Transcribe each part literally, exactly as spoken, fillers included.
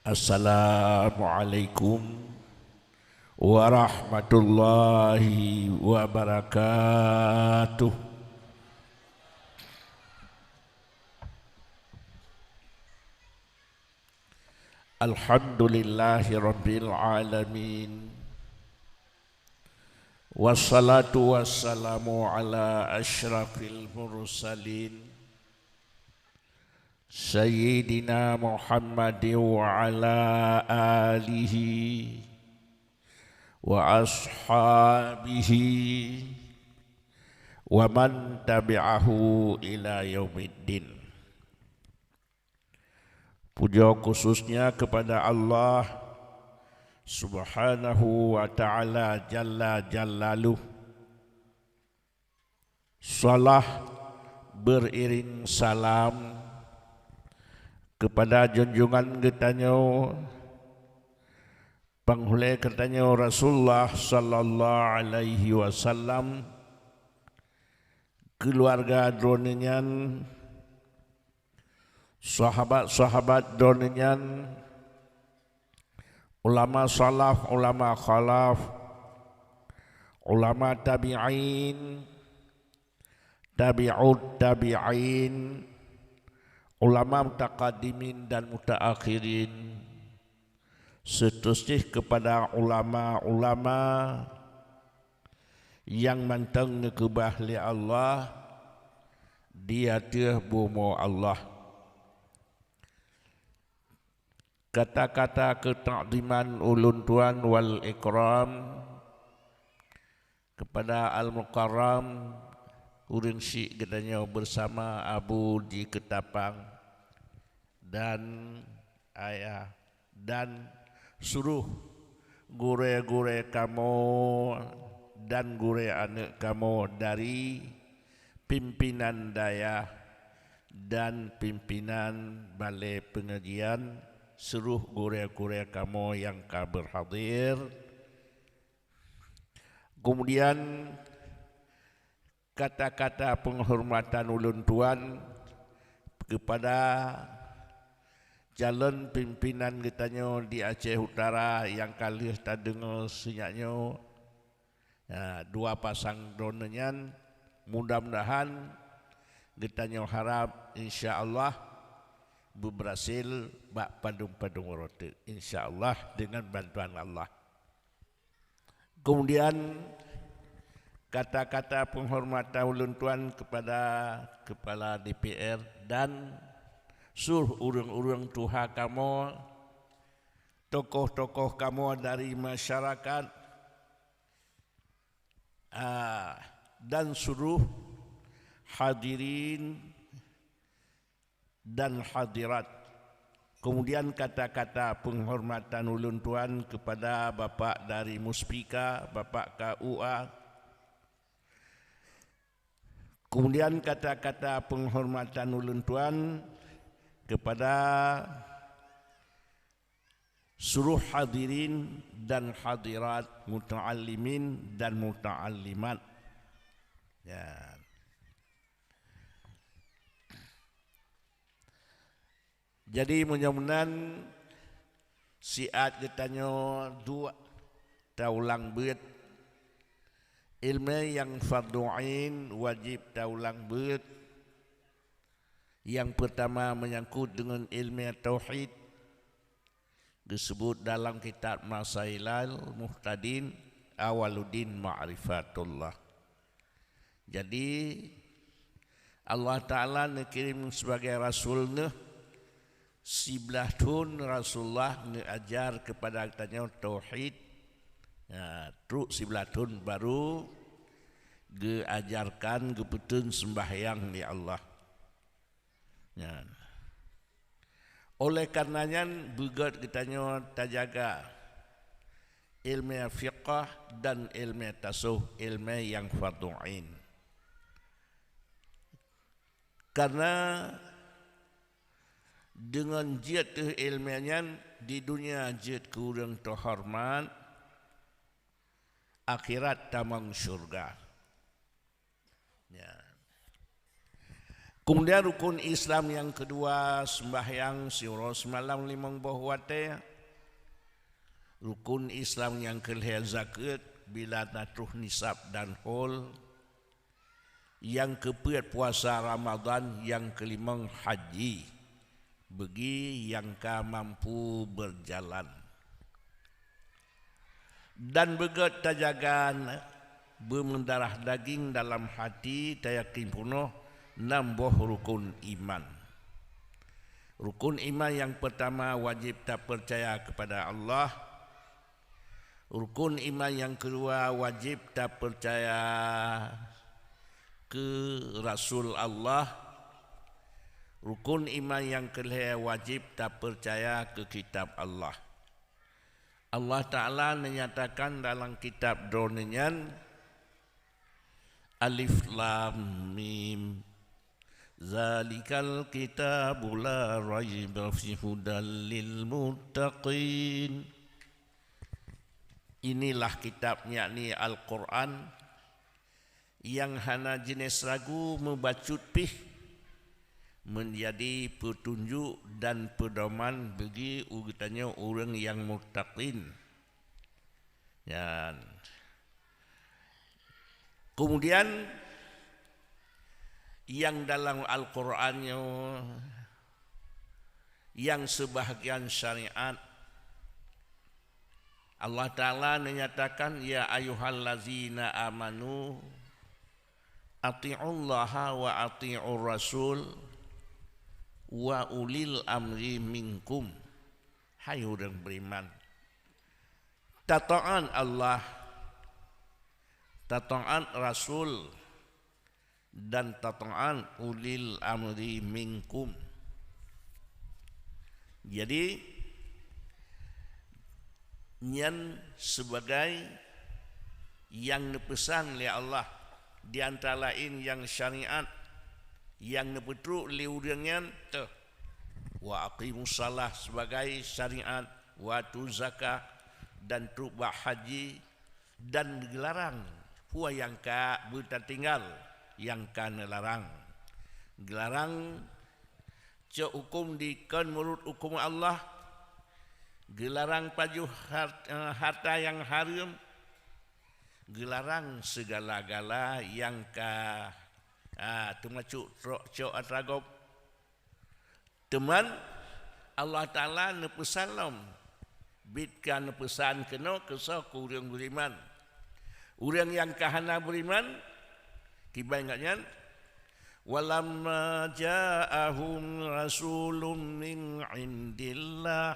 Assalamualaikum warahmatullahi wabarakatuh. Alhamdulillahi rabbil alamin. Wassalatu wassalamu ala asyrafil mursalin, Sayyidina Muhammadin wa ala alihi wa ashabihi wa man tabi'ahu ila yaumiddin. Puja khususnya kepada Allah Subhanahu wa Ta'ala Jalla Jalaluh. Salah beriring salam kepada junjungan geutanyoe, panghulée geutanyoe Rasulullah sallallahu alaihi wasallam, keuluwarga droeneuh nyan, sahabat-sahabat droeneuh nyan, ulama salaf, ulama khalaf, ulama tabi'in, tabi'ut tabi'in, ulama mutaqaddimin dan mutaakhirin, seterusjih kepada ulama-ulama nyang mantong neukeubah lé Allah di ateueh bumoe Allah. Kata-kata keutakziman ulôn tuan wal ikram kepada Al-Mukarram, ureuëng syik geutanyoe bersama Abu di Ketapang dan ayah dan suruh gurée-gurée kamoe dan gurée aneuëk kamoe dari pimpinan dayah dan pimpinan balée pengajian, suruh gurée-gurée kamoe nyang ka berhadir. Kemudian kata-kata penghormatan ulôn tuan kepada calon pimpinan geutanyoe di Aceh Utara nyang ka lheueh tadeungoe sinyak nyoe, ya, dua pasang droeneuh nyan, mudah-mudahan geutanyoe harab insya Allah beuberhasil bak padum-padum uroe teuk, insya Allah dengan bantuan Allah. Kemudian kata-kata penghormatan ulôn tuan kepada Kepala D P R dan seluruh ureuëng-ureuëng tuha kamoe, tokoh-tokoh kamoe dari masyarakat, ah, dan seluruh hadirin dan hadirat. Kemudian kata-kata penghormatan ulôn tuan kepada Bapak dari Muspika, Bapak K U A. Kemudian kata-kata penghormatan ulôn tuan kepada seluruh hadirin dan hadirat, muta'allimin dan muta'allimat. Ya. Jadi, meunyoe meunan siat geutanyoe duek taulang beuet, iéleumé nyang fardhu ain wajéb taulang beuet. Nyang peurtama meunyangkot deungon iéleumé tauhid, geuseubut dalam kitab Masailal Muhtadin, Awaluddin Ma'rifatullah. Jadi, Allah Ta'ala neukirém sibagai rasul neuh siblaih thon Rasulullah neuajar keupada geutanyoe tauhid. Nah, trok siblaih thon baru geuajarkan, geupeutheun seumbahyang lé Allah. Nyan. Oleh karena nyan, beugét geutanyoe tajaga iéleumé fiqah dan iéleumé tasawuf, iéleumé nyang fardhu ain. Karena deungon jeuet teuh iéleumé nyan, di dunia jeuet keu ureuëng teuhoreumat, akhirat tamong syeuruga. Ya. Kemudian rukun Islam nyang keudua, sembahyang siuroe seumalam limong boh watée. Rukun Islam nyang keulhée, zakeuet bila na troh nisab dan haul. Nyang keupeuet, puasa Ramadan. Nyang keulimong, haji bagi nyang ka mampu beujalan. Dan beugét tajaga beumeudarah daging dalam hati, tayakin peunoh nam boh rukun iman. Rukun iman nyang peurtama, wajéb tapeucaya keupada Allah. Rukun iman nyang keudua, wajéb tapeucaya keu Rasul Allah. Rukun iman nyang keulhée, wajéb tapeucaya keu kitab Allah. Allah Ta'ala neunyatakan dalam kitab Droeneuh nyan, Alif Lam Mim. Zalikal kitabu la raiba fihi hudal lil muttaqin. Inilah kitab, yakni Al-Qur'an, nyang hana jeunèh ragu meubacut pih, meunjadi peutunjuk dan peudoman bagi geutanyoe ureuëng nyang muttaqin. Nyan. Kemudian, nyang dalam Al-Qur'an nyoe, nyang seubahgian syariat, Allah Ta'ala neunyatakan, "Ya ayyuhallazina amanu, ati'ullaha wa ati'ur rasul, wa ulil amri minkum." Hai ureuëng beriman, tataát Allah, tataát Rasul, dan tataát ulil amri minkum. Jadi, nyan sebagai nyang neupeusan lé Allah, di antara laén nyang syariat nyang neupeutrok lé ureuëng nyan, teuh, wa aqimus shalah sebagai syariat, wa atuz zakah, dan trok bak haji, dan geularang peue nyang ka beutatinggai, nyang ka neularang. Geularang cok huköm dikon meunurot huköm Allah, geularang pajoh hart-, eh, hareuta nyang hareuem, geularang sigala-gala nyang ka, ah, teumasok trok cok atra gob. Teuma Allah Ta'ala neupeusan lom, bit ka neupeusan keunoe keu soe? Keu ureuëng beriman. Ureuëng nyang ka hana beriman, kiban gobnyan, "Walamma ja'ahum rasulun min indillah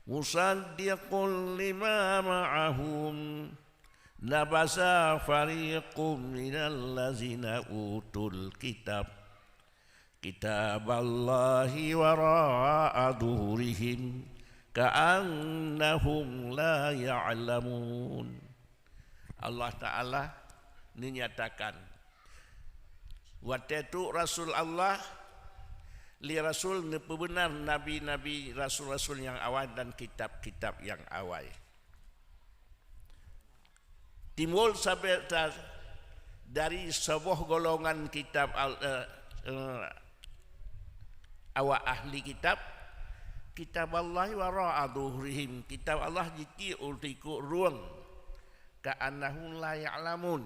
musaddiqul lima ma'ahum, nabadza fariqum minal ladzina utul kitab kitaballahi wara'a zuhurihim, ka'annahum la ya'lamun." Allah Ta'ala neunyatakan, watée trok Rasul Allah, lé Rasul neupeubeunar nabi-nabi, rasul-rasul nyang awai dan kitab-kitab nyang awai. Timbul sabe-, ta-, dari saboh golongan kitab al-, eh, eh, awak ahli kitab, kitaballahi wara'a zuhurihim, kitab Allah jitiek u likot rueng, ka'annahum la ya'lamun,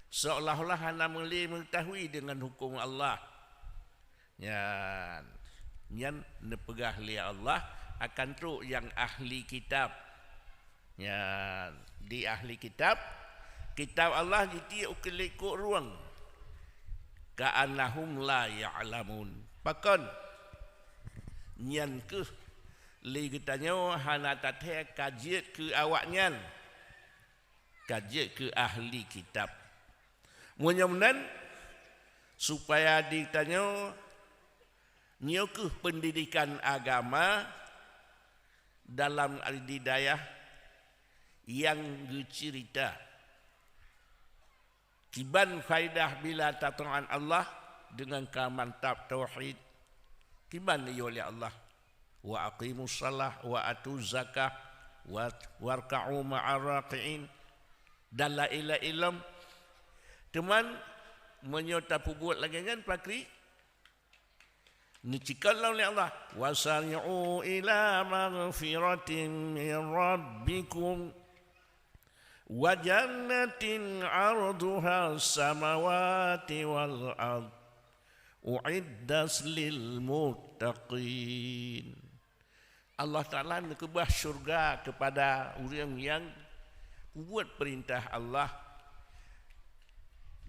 seolah-olah hana meulé meuketahui deungon huköm Allah. Nyan, nyan neupeugah lé Allah akan trok nyang ahli kitab. Nyan, di ahli kitab, kitab Allah jitiek u likot rueng, ka'annahum la ya'lamun. Pakon? Nyan kheueh lé geutanyoe hana tathée ka jeuet keu awaknyan, ka jeuet keu ahli kitab. Meunyoe meunan, supaya di tanyoe, nyoe kheueh peundidikan agama dalam di dayah nyang geuceurita. Kiban faedah bila tataát Allah deungon ka mantap tauhid. Kiban neuyue lé Allah, "Wa aqimus shalah wa atuz zakah wa warka'u ma'ar raki'in," dan laén-laén lom. Teuma Meunyoe tapeubuet lagée nyan, pakri neucikon lom lé Allah, "Wasari'u ila maghfiratin min rabbikum wa jannatin 'arduha samawati wal ard u'iddat lil muttaqin." Allah Taala neukeubah syurga keupada ureuëng nyang peubuet peurintah Allah.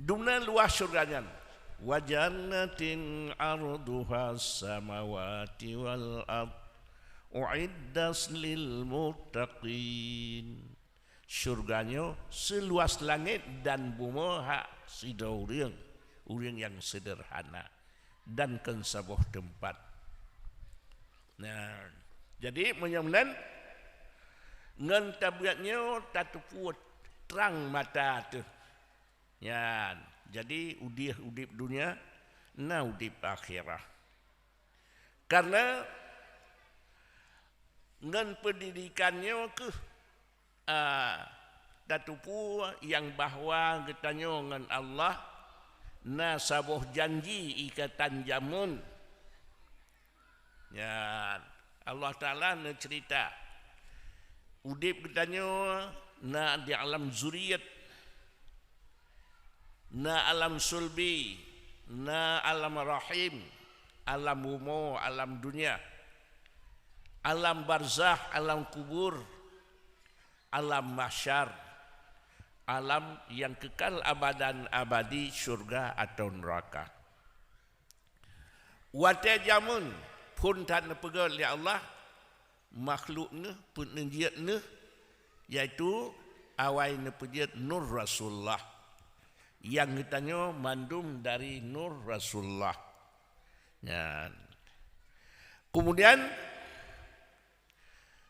Dumna luwah syurga nyan, "Wa jannatin 'arduha samawati wal ard u'iddat lil muttaqin." Syurga nyoe seuluas langét dan bumoe hak sidroe ureuëng, ureuëng nyang seudeurhana dan kon saboh teumpat. Nah, jadi meunyoe meunan, ngon tabiat nyoe tateupeue trang mata teuh. Nyan, jadi udeh udeb dunia, na udeb akhirat. Karena ngon pendidikan nyoe keuh, a, tateupeue nyang bahwa geutanyoe ngon Allah na saboh janji ikatan jameun. Nyan, Allah Taala neuceurita, udeb geutanyoe na di alam zuriat, na alam sulbi, na alam rahim, alam bumoe, alam dunia, alam barzakh, alam kubur, alam mahsyar, alam nyang kekal abadan abadi, syurga atau neuraka. Watée jameun phon that neupeugét lé Allah, makhluk neuh, peuneujeuet neuh, yaitu awai neupeujeuet Nur Rasulullah. Nyang geutanyoe mandum dari Nur Rasulullah. Nyan. Kemudian,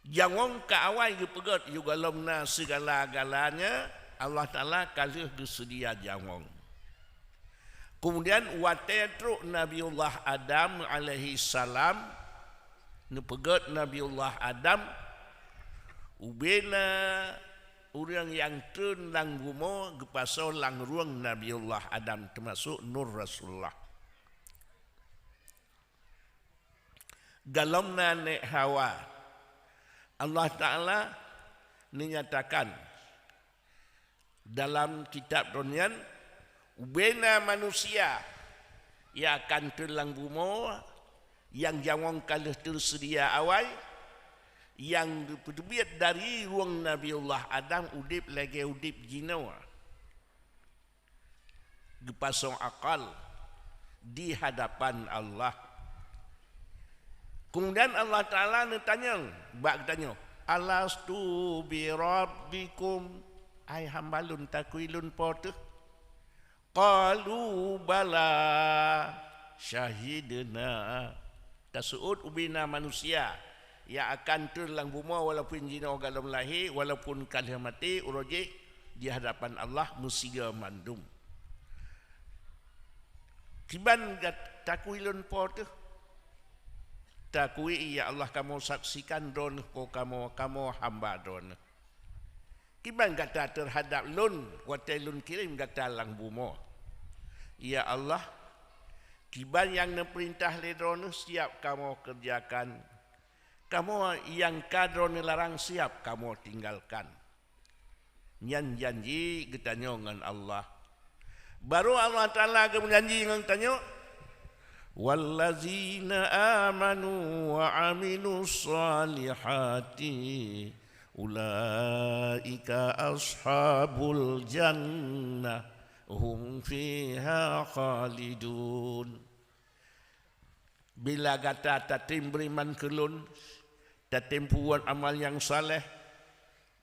jangong ka awai geupeugét, yôh gohlom na sigala-galanya, Allah Taala ka lheueh geuseudia jangong. Kemudian, watée trok Nabiullah Adam alaihi salam, neupeugét Nabiullah Adam, ubena ureuëng nyang treun lam bumoe geupasoe lam rueng Nabiullah Adam, teumasok Nur Rasulullah. Gohlom na nék Hawa, Allah Taala neunyatakan dalam kitab Droe nyan, ubena manusia nyang akan treun lam bumoe, nyang jangong ka lheueh teuseudia awai, nyang geupeuteubiet dari rueng Nabiullah Adam udeb lagée udeb jinoe. Geupasoe akal di hadapan Allah. Kemudian Allah Taala neutanyong bak geutanyoe, "Alastu bi rabbikum?" Hai hamba lôn, takui lôn Po teuh? Qalu bala syahidna. Taseuôt ubena manusia nyang akan treun lam bumoe walaupun jinoe gohlom lahé, walaupun ka lheueh maté, uroe jih di hadapan Allah meusigoe mandum. Kiban gat-, takui lôn Po teuh? Takui, ya Allah, kamoe saksikan Droeneuh Po kamoe, kamoe hamba Droeneuh. Kiban gata teuhadab lôn watée lôn kirém gata lam bumoe? Ya Allah, kiban nyang neupeurintah lé Droeneuh siab kamoe keureujakan, kamoe nyang ka Droeneuh larang siab kamoe tinggalkan. Nyan janji geutanyoe ngon Allah. Barô Allah Taala geumeujanji ngon tanyoe, "Wallazina amanu wa amilus salihati ulaika ashabul jannah hum fiha khalidun." Bila gata tatem beuriman keu Lôn, tatem peubuet amal nyang saleh,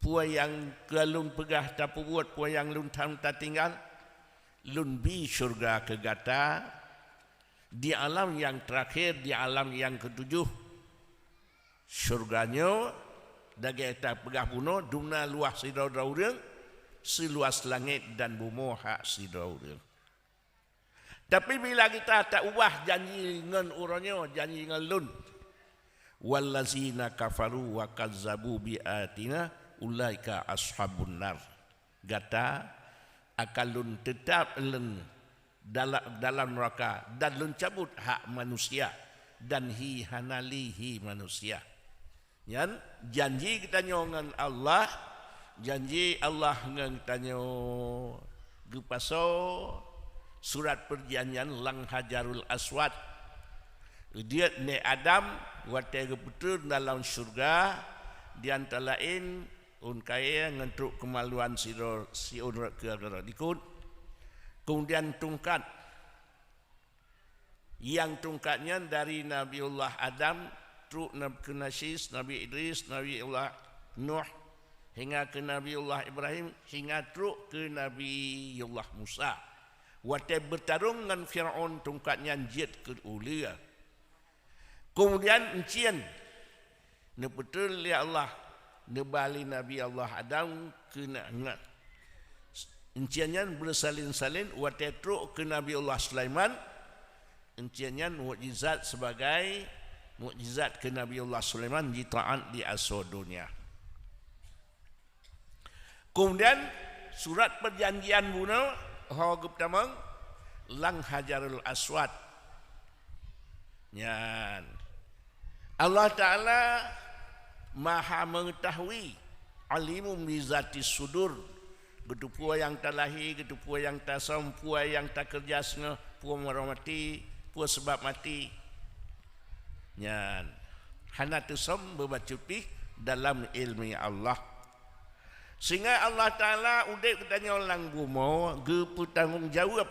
peue nyang ka Lôn peugah tapeubuet, peue nyang Lôn tham tatinggai, Lôn bi syeuruga keu gata di alam nyang teurakhé, di alam nyang keutujoh. Syeuruga nyoe, lagée tapeugah bunoe, dumna luwah sidroe-droe ureuëng, siluwah langét dan bumoe hak sidroe ureuëng. Tapi bila gata taubah janji ngon uroe nyoe, janji ngon Lôn, "Wallazina kafaru wa kazzabu bi ayatina ulaika ashabun nar." Gata akan Lôn teutap Lôn dalam, dalam neuraka, dan lôn cabot hak manusia, dan hi hana lé hi manusia. Nyan janji geutanyoe ngon Allah, janji Allah ngon geutanyoe geupasoe surat peujanjian lam Hajarul Aswad. Jeuet nè Adam watèe geupeutreun dalam syeuruga, di antara laén ôn kayèe ngon trok keumaluan sidroe siôn rot keu likot. Keumudian tungkat. Nyang tungkat nyan dari Nabiullah Adam trok na-, keu Nasis, Nabi Idris, Nabiullah Nuh, hingga keu Nabiullah Ibrahim, hingga trok keu Nabiullah Musa. Watèe beutarông ngon Fir'aun, tungkat nyan jeuet keu uleue. Keumudian euncien neupeutrön lé Allah, neuba lé Nabi Allah Adam keu na-, na-, euncien nyan beusalén-salén watèe trok keu Nabi Allah Sulaiman. Euncien nyan mukjizat, sibagai mukjizat keu Nabi Allah Sulaiman jitaát di asoe donya. Keumudian surat peujanjian bunoe ho geupeutamong lam Hajarul Aswad. Nyan Allah Taala Maha Meungeutahui, Alimun Bizatis Sudur. Geuteupeue nyang talahé, geuteupeue nyang tasöm, peue nyang takeureuja singoh, peue meurah maté, peue sabab maté. Nyan hana teusöm beubacut pih dalam iéleumé Allah. Sehingga Allah Taala udép geutanyoe lam bumoe geupeutanggong jaweueb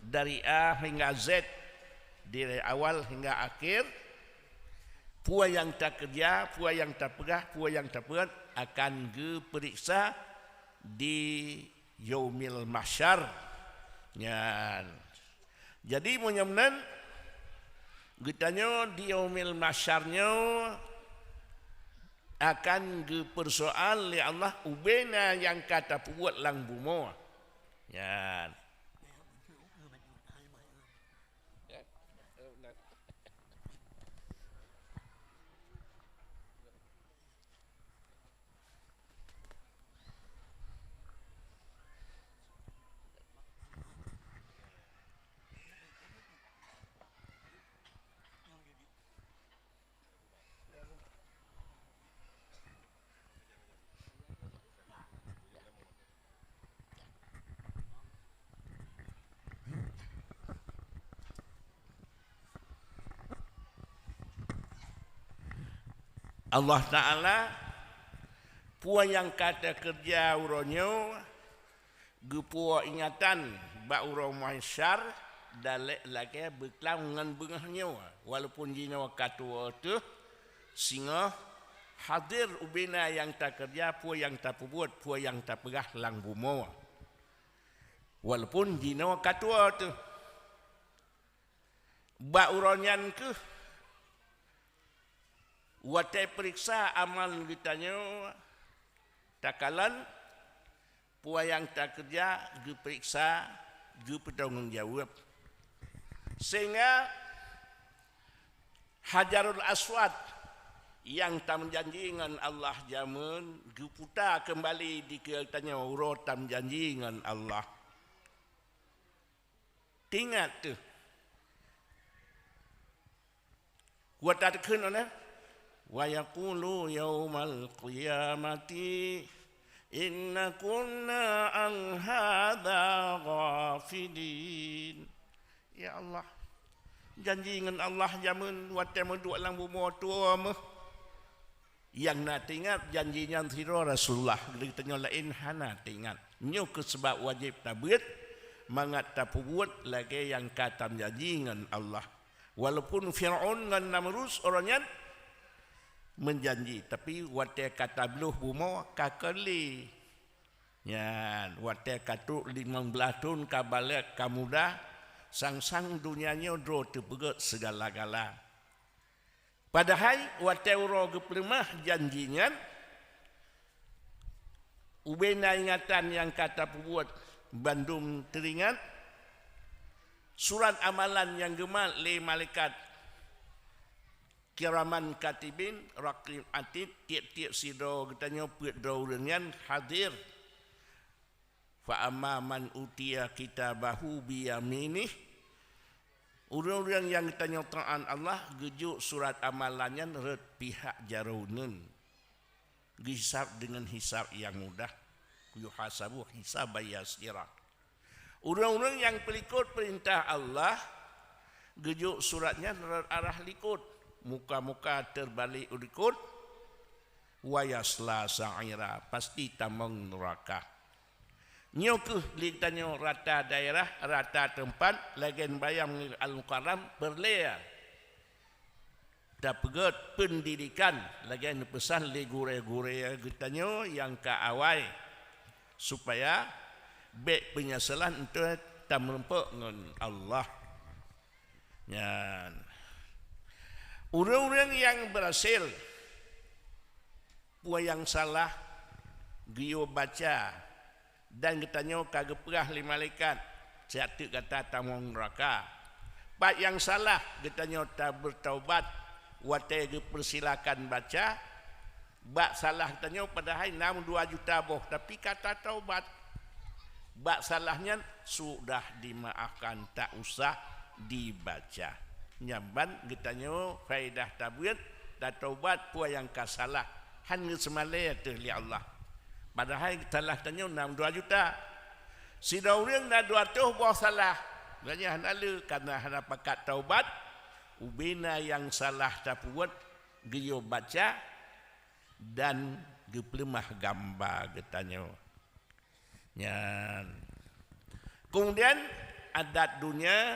dari A hingga Z, dari awal hingga akhé, peue nyang takeureuja, peue nyang tapeugah, peue nyang tapeubuet akan geupeuriksa di Yaumil Mahsyar. Nyan. Jadi, meunyoe meunan, geutanyoe di Yaumil Mahsyar nyoe akan geupeursoal lé Allah ubena nyang ka tapeubuet lam bumoe. Nyan. Allah Taala, peue nyang ka takeureuja uroe nyoe, geupeuingatan bak uroe mahsyar, dalek lagèe beuklam ngon beungoh nyoe, walaupun jinoe ka tuwoe teuh, singoh hadir ubena nyang takeureuja, peue nyang tapeubuet, peue nyang tapeugah lam bumoe. Walaupun jinoe ka tuwoe teuh. Bak uroe nyan kheueh watèe peuriksa amal geutanyoe, takalon peue nyang takeureuja geupeuriksa, geupeutanggong jaweueb. Sehingga Hajarul Aswad nyang tameujanji ngon Allah jameun geuputa keumbali dikeue tanyoe uroe tameujanji ngon Allah. Teuingat teuh, watèe takheun, "Wa yaqulu yaumal qiyamati inna kunna an hadza ghafilin." Ya Allah, janji ngon Allah jameun watèe meuduek lam bumoe tuwoe meuh. Nyang na teuingat janji nyan sidroe Rasulullah, geutanyoe laén hana teuingat. Nyoe kheueh sabab wajéb tabeuet mangat tapeubuet lagèe nyang ka tameujanji ngon Allah. Walaupun Fir'aun ngon Namrus uroe nyan meujanji, tapi watèe ka tabloh bumoe ka keu lé. Nyan, watèe ka trok limong blaih thon ka balek ka muda, sang-sang donya nyoe droe teupeugèt sigala-gala. Padahai watèe uroe geupeuleumah janji nyan, ubena ingatan nyang ka tapeubuet bandum teuingat, surat amalan nyang geumat lé malaikat kiraman katibin, raqib atid, tiep-tiep sidroe geutanyoe peuet droe ureueng nyan hadir. Fa amma man utiya kitabahu biyaminih, ureuëng-ureuëng nyang geutanyoe taát Allah geujok surat amalan nyan rot pihak jaroe neuh, geuhisab deungon hisab nyang mudah, yuhasabu hisaban yasira. Ureuëng-ureuëng nyang peulikot peurintah Allah geujok surat nyan rot arah likot, muka-muka teubalék u likot, wa yasla sa'ira, pasti tamong neuraka. Nyoe kheueh lé geutanyoe rata daerah, rata teumpat, lagée bayang Al-Mukarram Peureulée tapeugét peundidikan, lagée neupeusan lé gurée-gurée geutanyoe nyang ka awai, supaya bék peunyesalan enteuk tameurumpok ngon Allah. Nyan, ureuëng-ureuëng nyang beurhasil, peue nyang salah geuyue baca, dan geutanyoe ka geupeugah lé malaikat, siat teuk gata tamong neuraka. Pat nyang salah geutanyoe tabeutaubat watée geupeursilakan baca, bak salah geutanyoe padahai nam dua juta boh, tapi ka tataubat. Bak salah nyan sudah dimaafkan, tak usah dibaca. Nyan ban geutanyoe faedah tabeuet, tataubat peue nyang ka salah, hán geuseumalée ateueh lé Allah. Padahai salah tanyoe nam dua juta. Sidroe ureuëng na dua reutôh boh salah, gobnyan hana le, karena hana pakat taubat. Ubena nyang salah tapeubuet geuyue baca dan geupeuleumah gamba geutanyoe. Nyan. Kemudian, adat dunia,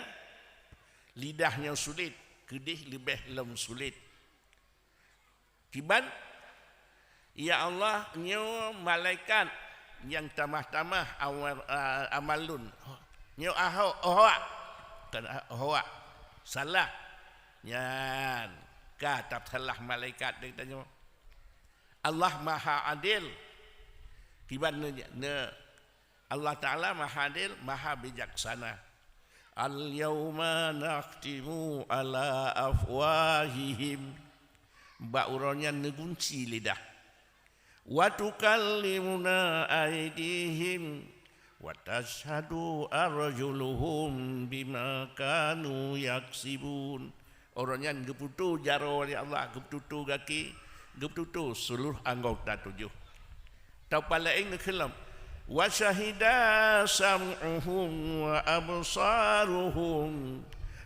lidah nyoe sulet, keudeh leubeh lom sulet. Kiban, ya Allah, nyoe malaikat nyang tamah-tamah awal, a, amal lôn. Nyoe ahok, ohok. Bukan ahok, salah. Nyan, ka tasalah malaikat geutanyoe. Allah Maha Adil. Kiban ne, ne, Allah Ta'ala Maha Adil, Maha Bijaksana. Al-yauma nakhtimu ala afwahihim. Bak uroe nyan neugunci lidah. Wa tukallimuna aidihim wa tasyhadu arjuluhum bima kanu yaksibun. Uroe nyan geupeututoe jaroe lé Allah, geupeututoe gaki, geupeututoe seuluruh anggota tujoh. Atau pat laén geukheun lom, wa syahida sam'uhum wa absaruhum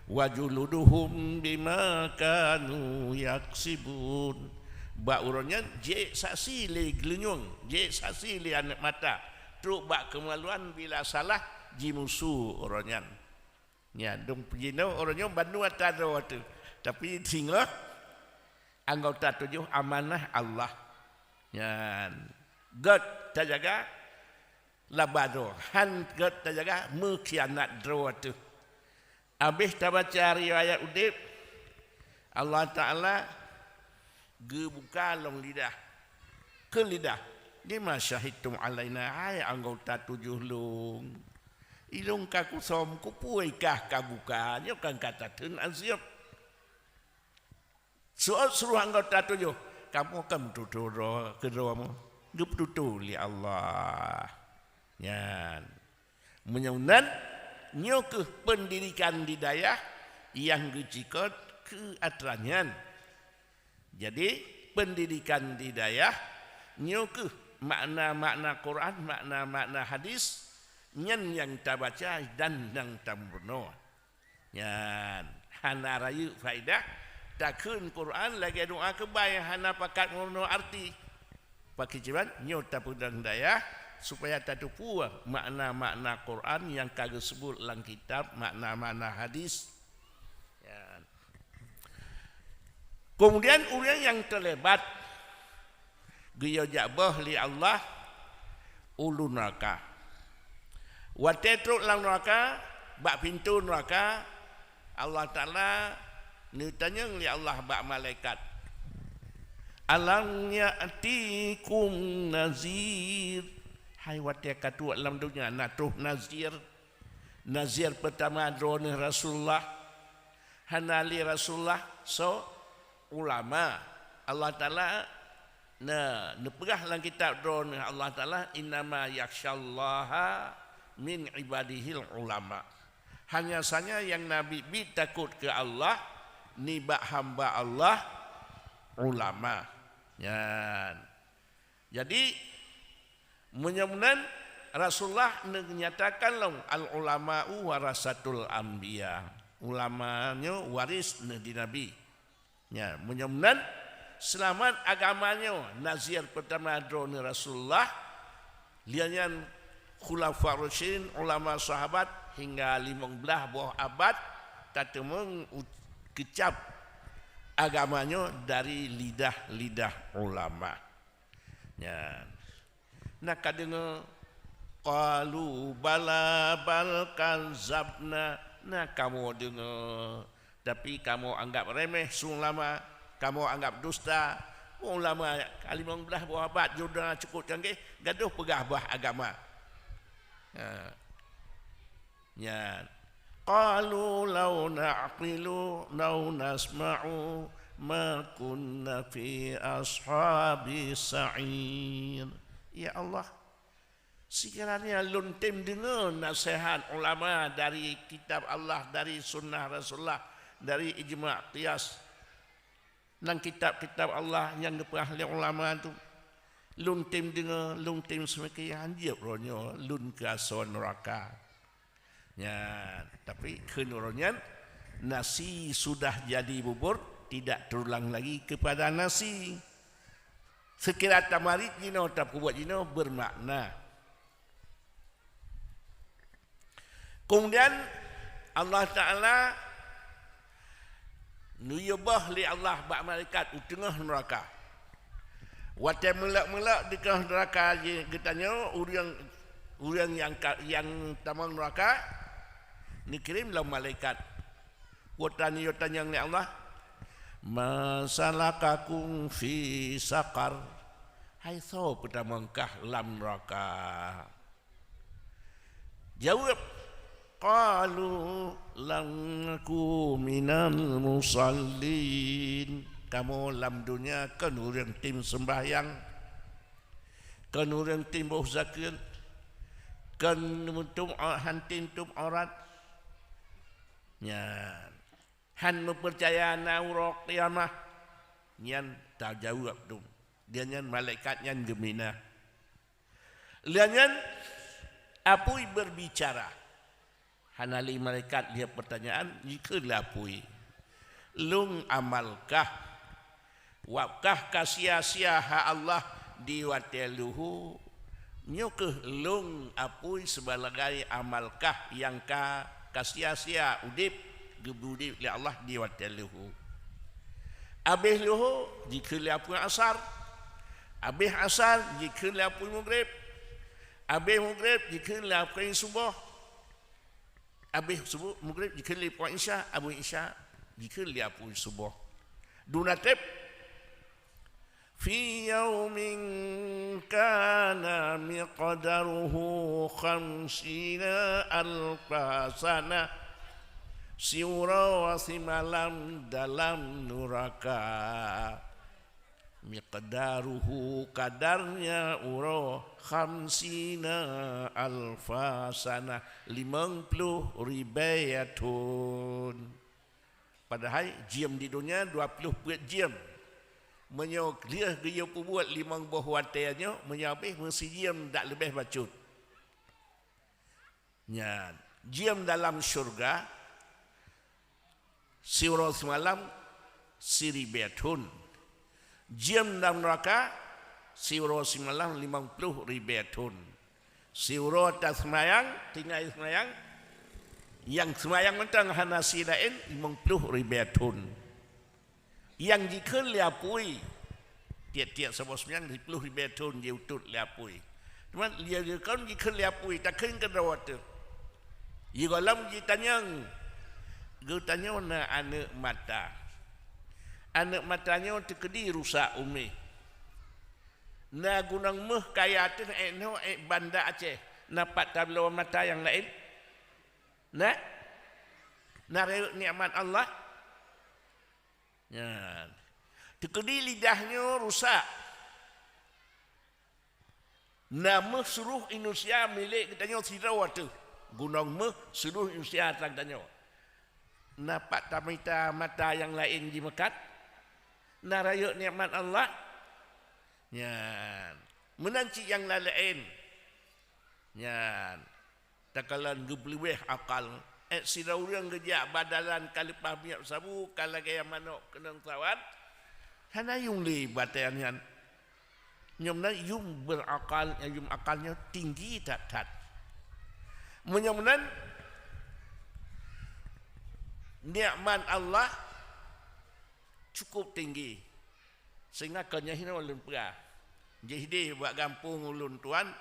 wa juluduhum bima kanu yaksibun. Bak uroe nyan jeuet saksi lé geulinyueng, jeuet saksi lé aneuk mata, trok bak keumeualuan bila salah jimusu uroe nyan. Nyan, dong jinoe uroe nyoe bandum atra droe teuh. Tapi singoh anggota tujoh amanah Allah. Nyan, gét tajaga laba droe, hán gét tajaga meukhianat droe teuh. Abéh tabaca riwayat udeb, Allah Ta'ala geubuka lom lidah. Keu lidah, "Lima syahidtum alaina, hai anggota tujoh lôn? Ilôn ka kusom, kupeue kah ka buka, nyoe kan ka tatheun azeub." Seuôt seuluruh anggota tujoh, "Kamoe kan meututoe droe keu droe mu, geupeututoe lé Allah." Nyan. Meunyoe nan, nyoe kheueh peundidikan di dayah nyang geucikot keu atra nyan. Jadi, peundidikan di dayah nyoe kheueh makna-makna Quran, makna-makna hadis, nyan nyang tabaca dan nyang tameurunoe. Nyan, hana rayeuk faedah takheun Quran lagée doa keubai hana pakat meurunoe arti. Pakriban nyoe tapeudong dayah supaya tateupeue makna-makna Quran nyang ka geuseubut lam kitab, makna-makna hadis. Nyan. Keumudian ureuëng nyang teulibat geuyue jak boh lé Allah u neuraka. Watée trok lam neuraka, bak pintoe neuraka, Allah Ta'ala neutanyong lé Allah bak malaikat, "Alam ya'tikum nazir?" Hai watée ka trok lam donya na troh nazir. Nazir peutama droeneuh Rasulullah, hana lé Rasulullah, soe? Ulama. Allah Ta'ala Nah, neupeugah lam kitab droeneuh Allah Taala, "Innama yakhsyallaha min ibadihil ulama." Hanya saja nyang na biet-biet takot keu Allah nibak hamba Allah ulama. Nyan. Jadi, meunyoe meunan, Rasulullah neunyatakan lom, "Al-ulama'u warasatul anbiya." Ulama nyoe waris Nabi-nabi. Nya, meunyoe meunan, seulamat agama nyoe, nazir peutama droeneuh Rasulullah, lheueh nyan khulafa rasyidin, ulama sahabat, hingga limong blaih boh abad, tateumeung u-, keucab agama nyoe dari lidah-lidah ulama. Nyan. Na ka deungoe, "Qalu bala bal kadzabna." Na kamoe deungoe, tapi kamoe anggap remeh su ulama, kamoe anggap dusta. Ulama ka limong blaih boh abad, jeuet na cukôp canggih, gadôh peugah bah agama. Ha. Nyan. "Qalu law na'qilu law nasma'u ma kunna fi ashabi sa'ir." Ya Allah, sekiranya lôn tem deungoe nasihat ulama dari kitab Allah, dari sunnah Rasulullah, dari ijma' qiyas, lam kitab-kitab Allah nyang geupeugah lé ulama tu, lôn tem deungoe, lôn tem seumike, hanjeuet uroe nyoe lôn keu asoe nuraka. Nyan, tapi kheun uroe nyan, nasi sudah jadi bubur, tidak terulang lagi kepada nasi. Seukira tamarit jinoe, tapeubuet jinoe, beumakna. Keumudian, Allah Taala neuyue boh lé Allah bak malaikat u teungoh nuraka. Watée meulok-meulok di teungoh nuraka ji-, geutanyoe, ureuëng, ureuëng nyang ka, nyang tamong nuraka, neukirém lom malaikat. Watée neuyue tanyong lé Allah, "Ma salakakum fi saqar?" Hai soe peutamong kah lam nuraka? Jaweueb, "Qalu lam naku minal musallin." Kamoe lam donya kon ureuëng tem seumbahyang, kon ureuëng tem boh zakeuet, kon meutuem, han tem tuem aurat. Nyan. Han meupeucaya na uroe kiamah. Nyan tajaweueb dum. Dia nyan malaikat nyan geuminah. Lheueh nyan, apui berbicara. Hana lé malaikat lheueh peutanyaan, jikheun lé apui, "Lôn amalkah? Wabkah ka sia-sia ha Allah di watée leuhô? Nyoe kheueh lôn apui seubalagai amalkah nyang ka, ka sia-sia udeb, geubri udeb lé Allah di watée leuhô?" Abéh leuhô, jikheun lé apui asar. Abéh asar, jikheun lé apui mugreb. Abéh mugreb, jikheun lé apui suboh. Abéh suboh, mugreb, jikheun lé apui isya. Abéh isya, jikheun lé apui suboh. Duna treb. "Fi yaumin kana miqdaruhu khamsina alfa sanah." Siuroe simalam dalam nuraka. Miqdaruhu, kadarnya uroe, khamsina alfa sanah, limong ploh ribée thon. Padahai jeuem di donya dua ploh peuet jeuem. Meunyoe lheueh geuyue peubuet limong boh watée nyoe, meunyoe abéh meusijeuem dak leubeh bacut. Nyan, jeuem dalam syeuruga siuroe simalam siribée thon. Jeuem dalam nuraka siuroe simalam limong ploh ribée thon. Siuroe taseumayang, tinggai seumayang, nyang seumayang mantong hana si laén limong ploh ribée thon. Nyang jikheun lé apui, tieb-tieb saboh seumayang siploh ribée thon jiutot lé apui. Teuma lheueh kon jikheun lé apui, takheun keudroe teuh. Jigohlom jitanyong, geutanyoe na aneuëk mata. Aneuëk mata nyoe teukeudi rusak u méh. Na gunong méuh kaya teuh ék nyoe ék Banda Aceh, na pat tabloe mata nyang laén? Na? Na rayeuk nikmat Allah? Nyan. Teukeudi lidah nyoe rusak. Na méuh seuluruh Indonesia milék geutanyoe sidroe teuh. Gunong méuh seuluruh Indonesia atra geutanyoe. Na pat tamita mata nyang laén jimeukat? Na rayeuk nikmat Allah? Nyan. Meunan cit nyang laén. Nyan. Takalon geupeuleubeh akal. Ék sidroe ureuëng geujak bak dalan ka leupah miet sabu, ka lagée manok keunong sawan. Hana yuem lé batée nyan. Nyoe meunan yuem berakal, nyang yuem akal nyoe tinggi that-that. Meunyoe meunan, nikmat Allah cukup tinggi, sehingga kon nyoe hinoe lôn peugah. Jih deh bak gampông ulôn tuan,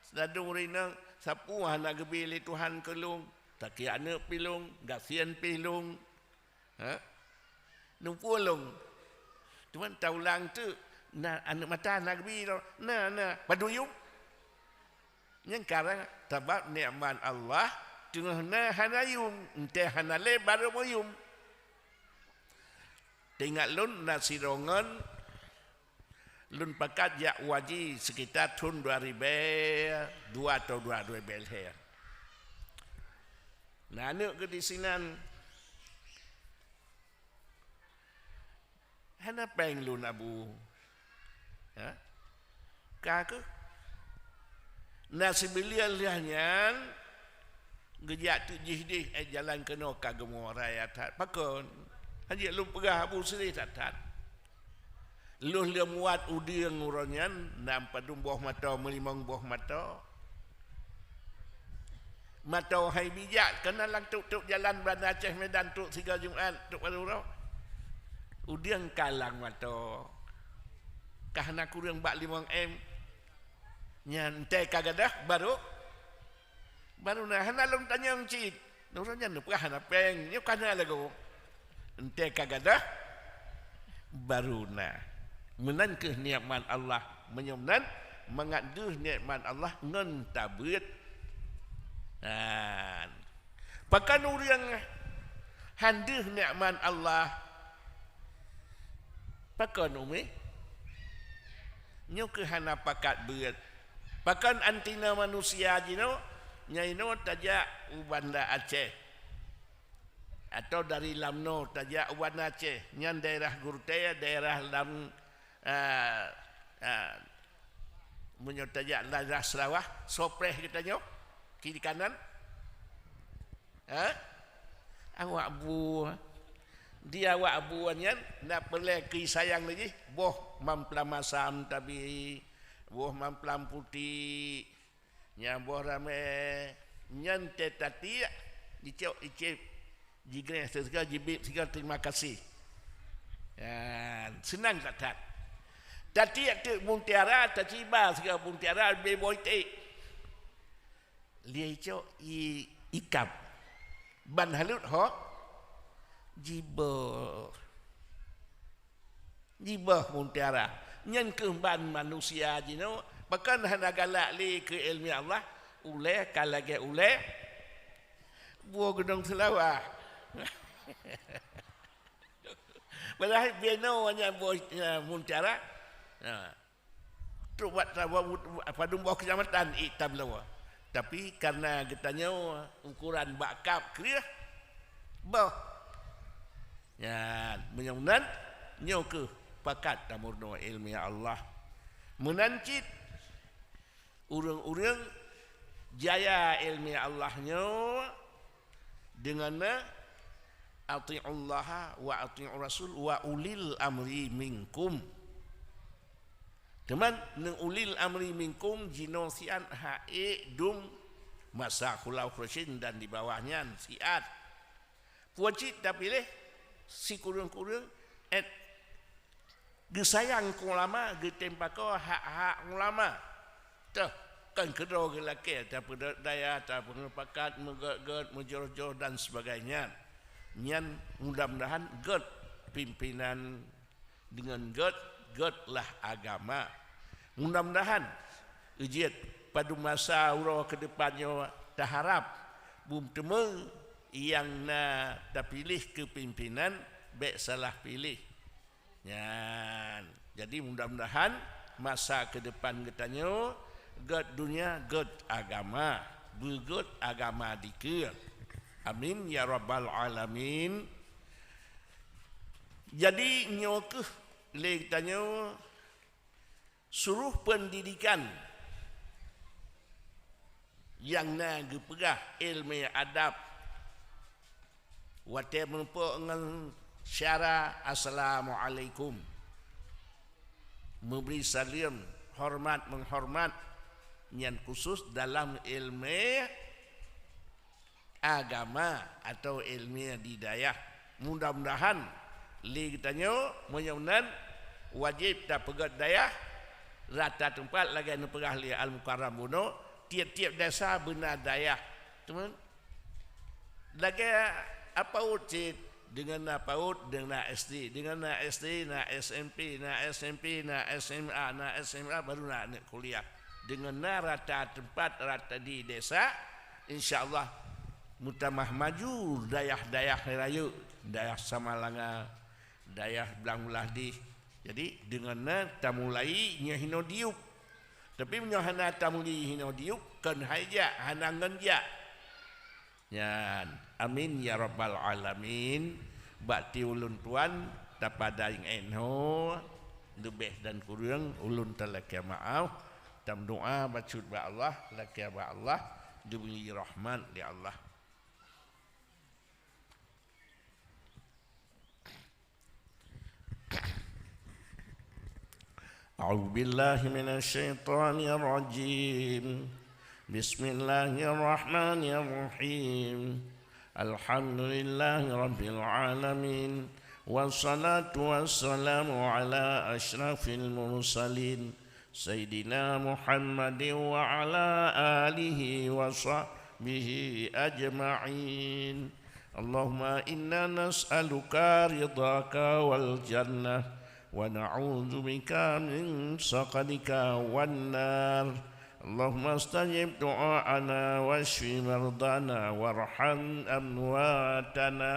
sadung rinong sapeue hana geubi lé Tuhan keu lôn, taki aneuëk pih lôn, gasien pih lôn. Ha? Numpue lôn. Teuma taulang teuk, na aneuëk mata na geubi droe. Na, na. Padum yuem? Nyang karang sabab nikmat Allah teungoh na hana yuem, entée hana lé barô meuyuem. Teuingat lôn na sidroe ngon lôn pakat jak u haji seukita thon dua ribée dua atau dua ribée lhée. Na aneuëk geuh disinan, "Hana péng lôn, Abu." Ha? Ka keuh. Na sibuleuen lheueh nyan, geujak teuk jih deh, ék jalan keunoe ka geumoe raya that. Pakon? Hanjeuet lôn peugah, Abu, seudeh that-that. Lôn lheueh muat udeueng uroe nyan, na padum boh mato, meulimong boh mato. Mato hai bijak, keunan lam trok-trok jalan Banda Aceh Medan trok sigoe Jumat, trok barô uroe. Udeueng ka lam mato. Ka hana kureueng bak limong M. Nyan entée ka gadôh, barô, barô na. Hana lôn tanyong cit. Uroe nyan neupeugah hana péng, nyoe ka na lagoe. Entée ka gadôh, barô na. Meunan kheueh nikmat Allah. Meunyoe meunan, mangat deuh nikmat Allah ngon tabeuet. Nah, pakon ureuëng han deuh nikmat Allah? Pakon umi? Nyoe kheueh hana pakat beuet. Pakon antina manusia jinoe, nyan inoe tajak u Banda Aceh. Atau dari Lamno tajak u Banda Aceh, nyan daerah Gurutée, daerah lam, ah, ah, meunyoe tajak daerah Seulawah, Sopreh geutanyoe, kiri kanan. Ha? Awak buet. Di awak buet nyan, na peureulée keu sayang lagée, boh mamplam masam tabi, boh mamplam putéh, nyang boh ramé, nyan tée tatiek, jicok icép, jigneh sigoe, jibiet sigoe, terima kasih. Nyan, seunang that-that. Tatiek teuk mutiara, taciba sigoe mutiara, leubeh boh iték. Lheueh icok i-, ikab. Ban halot ho, jiboh. Jiboh mutiara. Nyan kheueh ban manusia jinoe, pakon hana galak lé keu iéleumé Allah, ulée ka lagée ulée buet gunong Seulawah. Padahai binoe nyan boh, eh, mutiara. Nah. Trok bak padum boh keucamatan ék tabloe. Tapi, kareuna geutanyoe ukoran bak kab kreueh boh. Nyan, meunyoe meunan, nyoe kheueh pakat tameurunoe iéleumé Allah. Meunan cit, ureuëng-ureuëng jaya iéleumé Allah nyoe deungon na, "Atiullaha wa atiur rasul wa ulil amri minkum." Teuma, neu ulil amri minkum jinoe siat hak ék dum masa Khulafaur Rasyidin dan di bawah nyan siat. Peue cit tapiléh sikureueng-kureueng ék geusayang keu ulama, geutem pakoe hak-hak ulama. Toh, kon keudroe geulakée, tapeudaya, tapeungeupakak, meugét-gét, meujroh-jroh dan sebagainya. Nyan mudah-mudahan gét pimpinan deungon gét, gét lah agama. Mudah-mudahan jeuet padum masa uroe keudepan nyoe taharab beuteumé nyang na tapiléh keu pimpinan bék salah piléh. Nyan. Jadi, mudah-mudahan masa keudepan geutanyoe Gét dunia, gét agama, beugét agama dikeue. Amin ya rabbal alamin. Jadi nyoe keuh lé geutanyoe suruh pendidikan nyang na geupeugah ilmu adab. Watée meupok ngon syara assalamualaikum, meubri saleuem, hormat menghormat, nyan khusus dalam ilmu agama atau ilmu di dayah. Mudah-mudahan lé geutanyoe meunyoe meunan wajéb tapeugét dayah rata teumpat lagée neupeugah lé Al-Mukarram bunoe, tieb-tieb desa beuna dayah. Teuma lagée apaut cit, deungon na paut, deungon na S D, deungon na S D, na S M P, na S M P, na S M A, na S M A, baru na aneuk kuliah. Deungon na rata teumpat, rata di desa, insya Allah meutamah maju dayah-dayah rayeuk, dayah Samalanga, dayah Blang Beulah dih. Jadi deungon na tamulai nyoe hinoe diup. Tapi meunyoe hana tamulai hinoe diup, kon hai jak, hana ngon jak. Nyan, amin ya rabbal alamin. Bak ti ulôn tuan tapadai ngon nyoe, leubeh dan kureueng ulôn talakée meu'ah. Tameudoá bacut bak Allah, lakée bak Allah, geubri rahmat lé Allah. أعوذ بالله من الشيطان الرجيم. بسم الله الرحمن الرحيم. الحمد لله رب العالمين. والصلاة والسلام على أشرف المرسلين سيدنا محمد وعلى آله وصحبه أجمعين. اللهم إنا نسألك رضاك والجنة ونعوذ بك من سخطك والنار. اللهم استجب دعاءنا واشف مرضانا وارحم أمواتنا.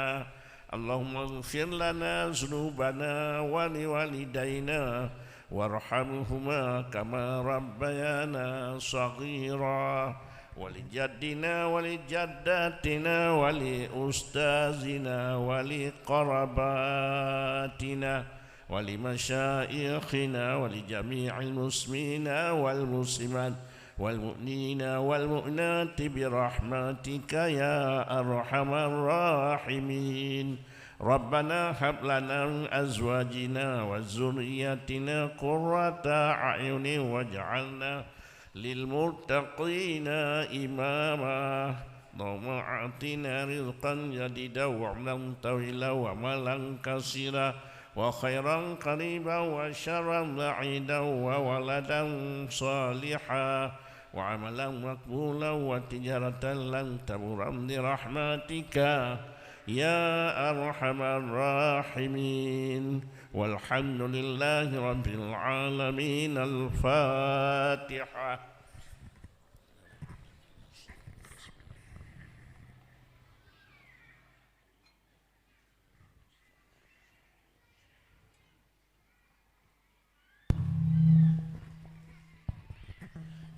اللهم اغفر لنا ذنوبنا ولوالدينا وارحمهما كما ربيانا صغيرا. ولجدنا ولجداتنا ولأستاذنا ولقراباتنا ولمشايخنا ولجميع المسلمين والمسلمات والمؤمنين والمؤمنات برحمتك يا أرحم الراحمين. ربنا هب لنا من أزواجنا وذرياتنا قرة أعين واجعلنا للمتقين إماما. اللهم أعطنا رزقا جديدا وعمرا طويلا ومالا كثيرا وخيرا قريبا وشرا بعيدا وولدا صالحا وعملا مقبولا وتجارة لن تبور برحمتك يا أرحم الراحمين. والحمد لله رب العالمين. الفاتحة.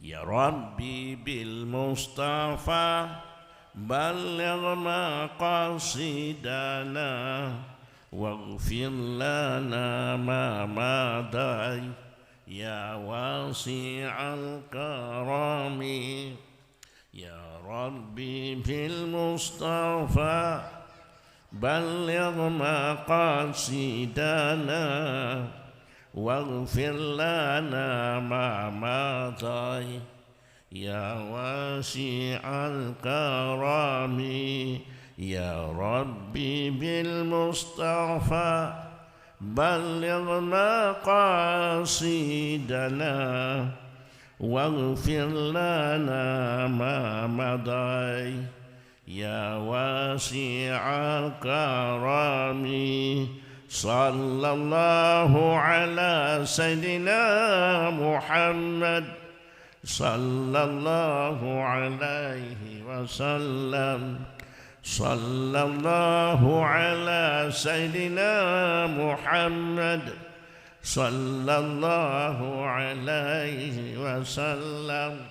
يا ربي بالمصطفى بلغ مقاصدنا واغفر لنا ما مضى يا واسع الكرم. يا ربي بالمصطفى بلغ مقاصدنا واغفر لنا ما مضى يا واسع الكرم. يا ربي بالمصطفى بلغ مقاصدنا واغفر لنا ما مضى يا واسع الكرم. صلى الله على سيدنا محمد صلى الله عليه وسلم. صلى الله على سيدنا محمد Sallallahu alaihi wasallam.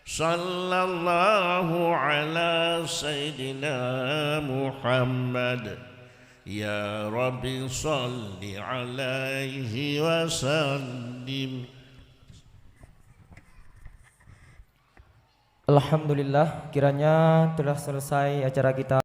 Sallallahu ala sayyidina Muhammad. Ya Rabbi, salli alaihi wasallim. Alhamdulillah, kiranya telah selesai acara kita.